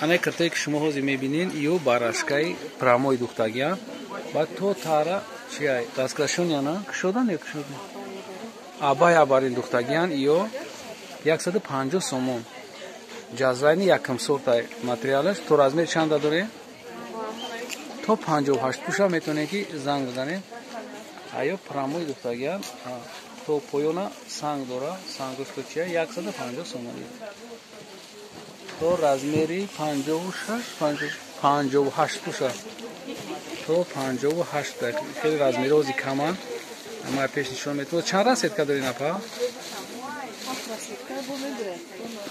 Ана киртае ки шумо ҳозир мебинед, ё барашкаи прамои духтагия. Баъд то тара чиай дасткашоняна кушодан ё кушодан? Абай абарин духтагиян ё 150 сомон. Ҷазвайни якм сортай материалаш. То размер чанда дорем? То 58 пуша метавонед ки занг бизанед. Аё прамои духтагиян то поёна санг дора, сангош то чия 150 сомонӣ. То размери 56, 58 пуша. То 58 хеле размери ози каманд. Ама пеш нишон метавонад. Чанд расетка дорин апа?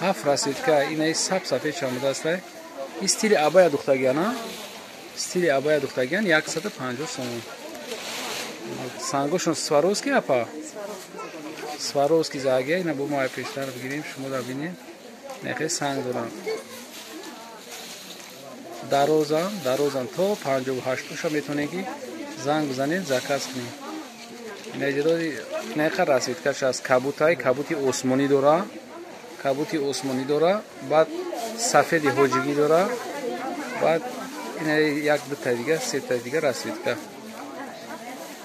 7 расетка. Инаи саб сафед чамудастай. Ин стили абая духтагияна? Стили абая духтагиян 150 сомон. Сангошон Сваровски апа? Сваровски загия. Ина бо мо пештар бигирем, шумо да бинед. Нехе санг дорам. Дарозам, дарозам то 58 пуша метавонед ки занг бизанед, заказ кунед. Инаҷа расветкаш аст, кабутай, кабути осмонӣ дора, кабути осмонӣ дора, баъд сафеди ҳоҷигӣ дора, баъд ина як дутай дига, сетай дига расветка.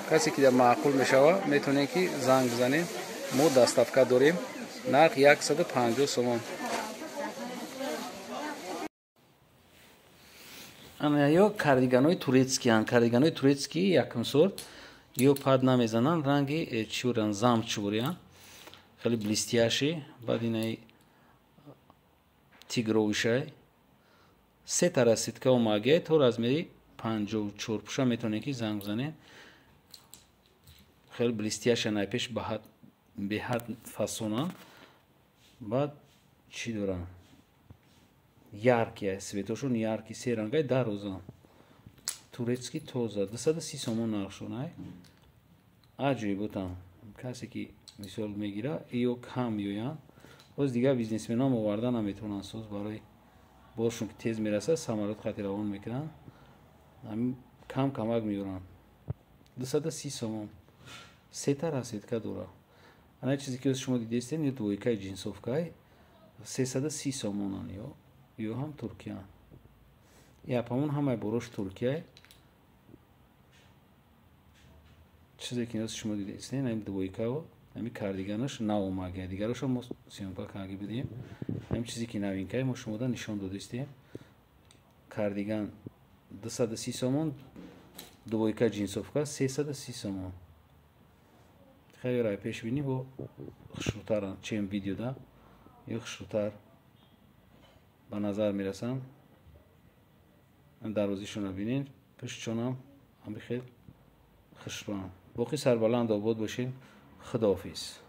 Касе ки маъқул мешава, метавонед ки занг бизанед. Мо доставка дорем. Нарх 150 сомон. Ана ё кардиганои турецкиян, кардиганои турецкий якм сорт. Ё пад намезананд, ранги чиуран, замчуриян, хеле блестящий. Баъд инаи тигровишай. Сета расетка омагия то размери 54 пуша метавонед ки занг бизанед. Хеле блестящий найпеш беҳад фасонанд. Баъд чӣ доранд? Яркий, светошон яркий, се рангай дарозанд. Турецкий тоза 230 сомон нархшон. Аҷоиботам. Касе ки мисол мегира, ё кам меоянд. Боз дигар бизнесменам оварда наметавонанд соз барои боршон ки тез мерасад, самолёт хати равон мекунанд. Ҳамин кам камак меоранд. 230 сомон. Сета расетка дора. Ана чизе ки шумо дидестед, ё двойкаи ҷинсовкай 330 сомонан ё. Ё ҳам Туркиян. Япамон ҳамаи борош Туркияй. Чизе ки шумо дидестед, ҳамин двойкао, ҳамин кардиганаш наомагия. Дигарошо мо съёмка карда будем. Ҳамин чизе ки новинкай мо шумода нишон додистем. Кардиган 230 сомон, двойка ҷинсовка 330 сомон. Хеле рай пешбинӣ бо хушрӯтаранд, чем видеода. Ё хушрӯтар ба назар мерасанд. Дарозишонро бинед, пуштшонам ҳами хел хушрӯанд. Боқӣ сарбаланд обод бошед. Худоҳофиз.